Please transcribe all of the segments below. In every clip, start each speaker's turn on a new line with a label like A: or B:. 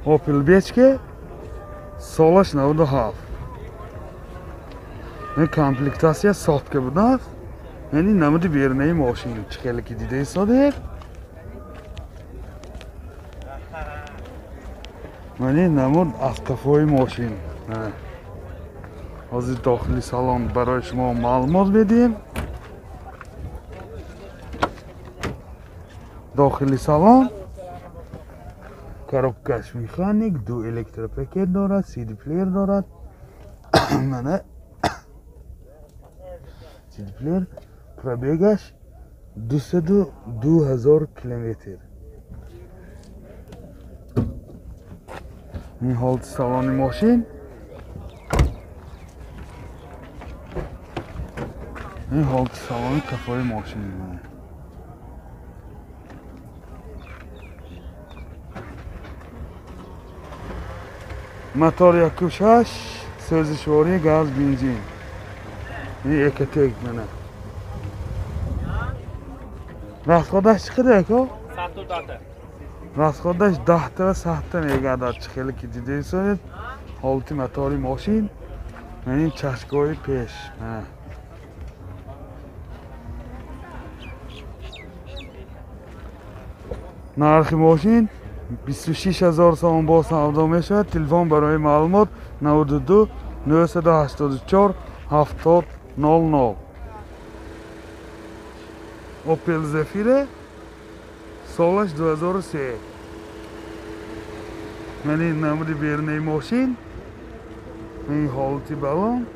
A: Opel Бечке, солаш 97. Ин комплектация сотка будааст. Яъне намуди берунаи мошин чӣ хеле ки дида истодед. Мани намуд аз қафои мошин. Ҳозир дохили салон барои шумо маълумот медиҳем. Дохили салон коробкаш механик, ду электропакет дорад, CD плеер дорад. Мана CD плеер, пробегаш 202 ҳазор километр. Ин ҳолати салони мошин. Ин ҳолати салони қафои мошин. Мотор 1.6, сӯзишвории газ, бензин. Ин Ecotec мана. Расходаш чӣ қадар ако?
B: 110.
A: Расходаш 10 ва 100 мегардад. Чӣ хеле ки дида истодед, ҳолати мотори мошин. Ин чашкои пеш. Нархи мошин 26 ҳазор сомон бо савдо мешавад. Телефон барои маълумот 92 984 70 00. Opel Zafira, солаш 2003. Мани намуди берунаи мошин. Ин ҳолати балон.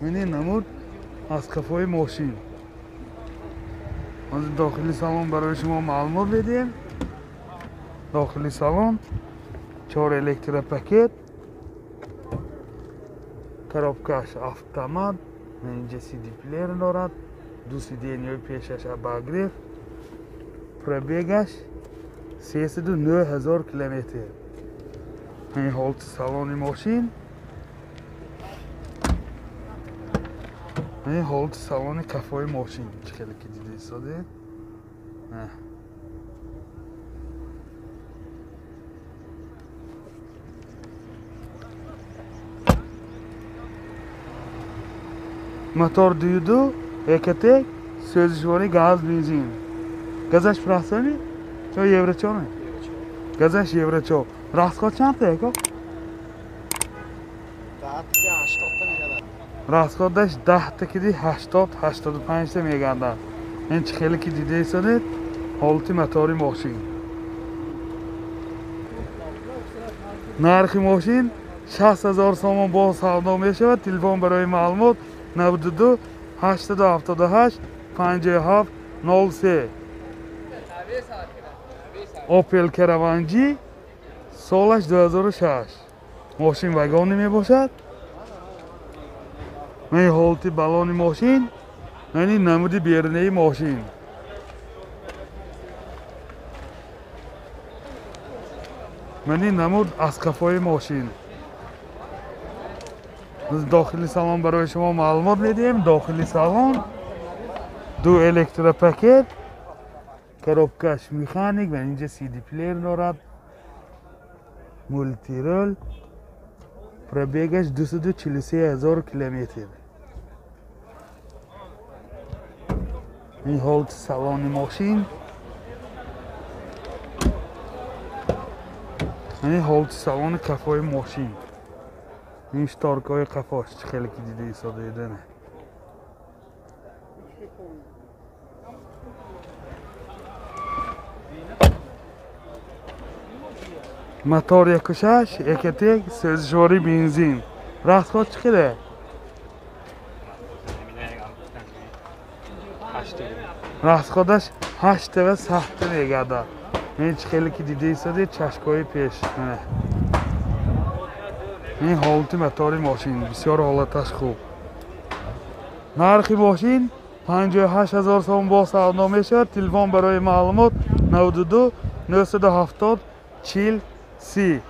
A: Мани намуд аз қафои мошин. Ҳозир дохили салон барои шумо маълумот медиҳем. Дохили салон 4 электропакет, коробкаш автомат, инҷа CD плеер дорад, ду сиденьяи пешаш обогрев, пробегаш 309 ҳазор километр. Ин ҳолати салони мошин. Ин ҳолати салони қафои мошин чӣ хеле ки дида истодед. Мотор 2.2 Ecotec, сӯзишвории газ, бензин. Газаш франсами ё евро 4? Газаш евро 4. Расход чанд ако? Расходаш 10 та киди 80 85 та мегардад. Ин чӣ хеле ки дида истодед, ҳолати мотори мошин. Нархи мошин 60 ҳазор сомон бо савдо мешавад. Телефон барои маълумот 92 878 57 03. Opel Caravan G, солаш 2006. Мошин вагонӣ мебошад. Ман ҳолати балони мошин, яъне намуди берунаи мошин. Мани намуд аз қафои мошин. Дохили салон барои шумо маълумот медиҳем. Дохили салон ду электропакет, коробкаш механик ва инҷа CD плеер дорад, мултирол, пробегаш 243 ҳазор километр. Ин ҳолати салони мошин. Ин ҳолати салони қафои мошин. Ин шторкаҳои қафош чӣ хеле ки дида истодаед. Мотор 1.6 Ecotec, сӯзишвории бензин. Расход чӣ қадар? Расходаш 8 ва 7 мегардад. Ин чӣ хеле ки дида истодед, чашкои пеш. Ин ҳолати мотори мошин бисёр ҳолаташ хуб. Нархи мошин 58 ҳазор сомон бо савдо мешавад. Телефон барои маълумот 92 970 40 30.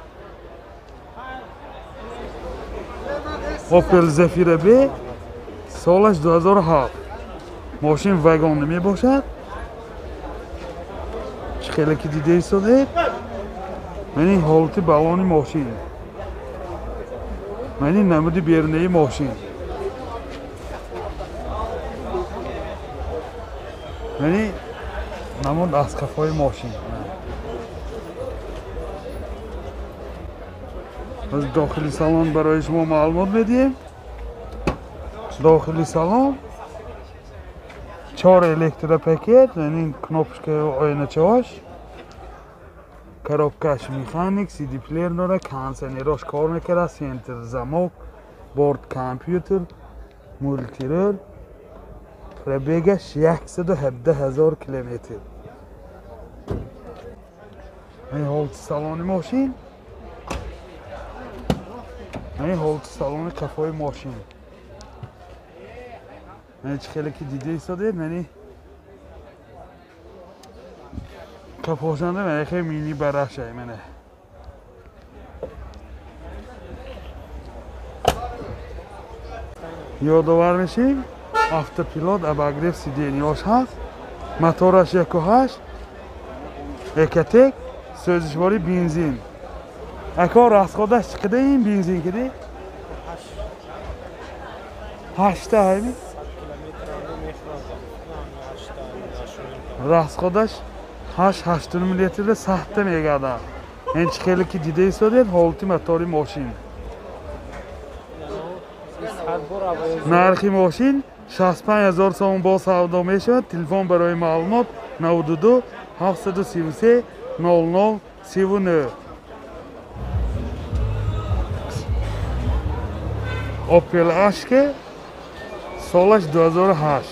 A: Opel Zafira B, солаш 2007. Мошин вагон мебошад. Чӣ хеле ки дида истодед, мани ҳолати балони мошин, мани намуди берунаи мошин, мани намуд аз қафои мошин. Аз дохили салон барои шумо маълумот медиҳем. Дохили салон 4 электропакет, яъне кнопочкаи оиначаҳош, коробкаш механик, CD плеер дорад, кондиционерош кор мекунад, центр замок, борт компютер, мультирул, пробегаш 117 000 километр. Ин ҳолати салони мошин, ин ҳолати салони қафои мошин. Мани чӣ хеле ки дида истодед, мани қафошанда мани хеле мини барашай мана. Ёдовар мешем, автопилот, обогрев сиденьяш ҳаст, мотораш 1.8, Экотек, сӯзишворӣ бензин. Ако расходаш чӣ қадар ин бензин киди? 8 ҳами? Расходаш 8-8,5 литрда 100 мегардад. Ин чӣ хеле ки дида истодед, ҳолати мотори мошин. Нархи мошин 65 000 сомон бо савдо мешавад. Телефон барои маълумот 92 733 00 39. Opel Astra солаш 2008.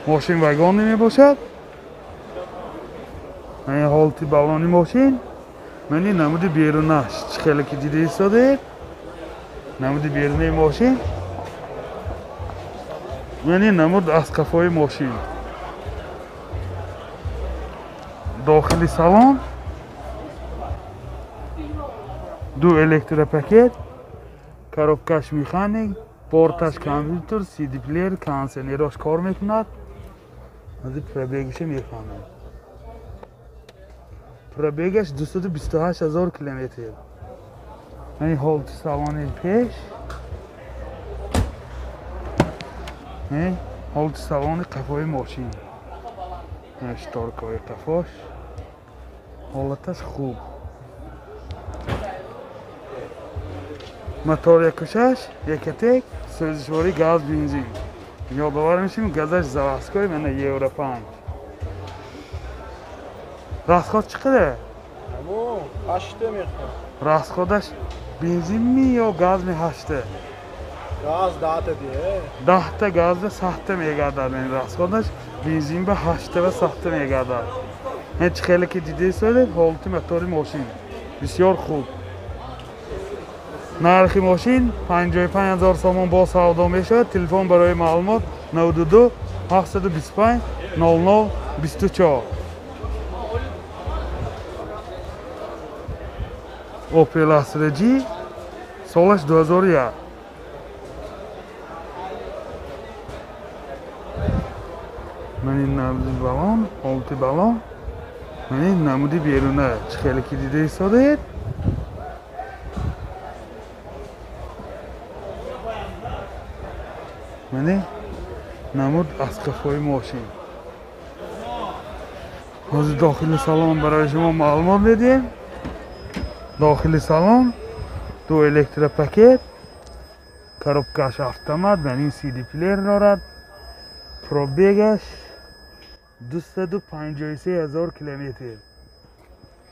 A: Мошин вагонӣ мебошад. Ин ҳолати балони мошин, мани намуди берунаш чӣ хеле ки дида истодед, намуди берунаи мошин, мани намуд аз қафои мошин. Дохили салон 2 электропакет, коробкаш механик, порташ компютер, CD плеер, кондиционерош кор мекунад. Аз пробегиша мефаҳмем. Пробегаш 228 000 километр. Ин ҳолати салони пеш, ин ҳолати салони қафои мошин. Шторкаҳои қафош ҳолаташ хуб. Мотор 1.6, Экотек, сӯзишворӣ газ, бензин. Ёдовар мешем, газаш заводской, мана Евро 5. Расход чӣ қадар?
B: 8 мехоҳад.
A: Расходаш бензинми ё газми 8?
B: Газ 10 дие.
A: 10 газда 100 мегардад. Расходаш бензин ба 8 ва 100 мегардад. Ин чӣ хеле ки дида истодед, ҳолати мотори мошин бисёр хуб. Нархи мошин 55 000 сомон бо савдо мешавад. Телефон барои маълумот 92 725 00 24. Opel Astra G солаш 2001. Мани намуди балон, ҳолати балон, мани намуди беруна чӣ хеле ки дида истодед. Мани намуд аз қафои мошин. Ҳозир дохили салон барои шумо маълумот медиҳем. Дохили салон 2 электропакет, коробкаш автомат, мани CD плеер дорад. Пробегаш 253 000 километр.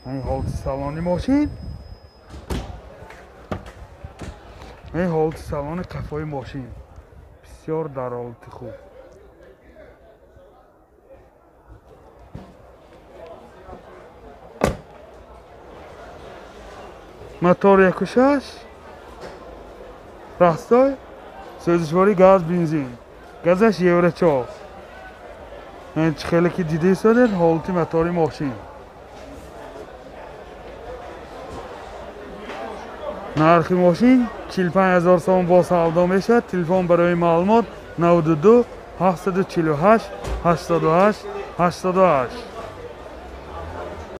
A: Ин ҳолати салони мошин, ин ҳолати салони қафои мошин бисёр дар ҳолати хуб. Мотор 1.6, растой, сӯзишворӣ газ, бензин. Газаш Евро 4. Ин чӣ хеле ки дида истодед, ҳолати мотори мошин. Нархи мошин 45 000 сомон бо савдо мешавад. Телефон барои маълумот 92 748 88 88.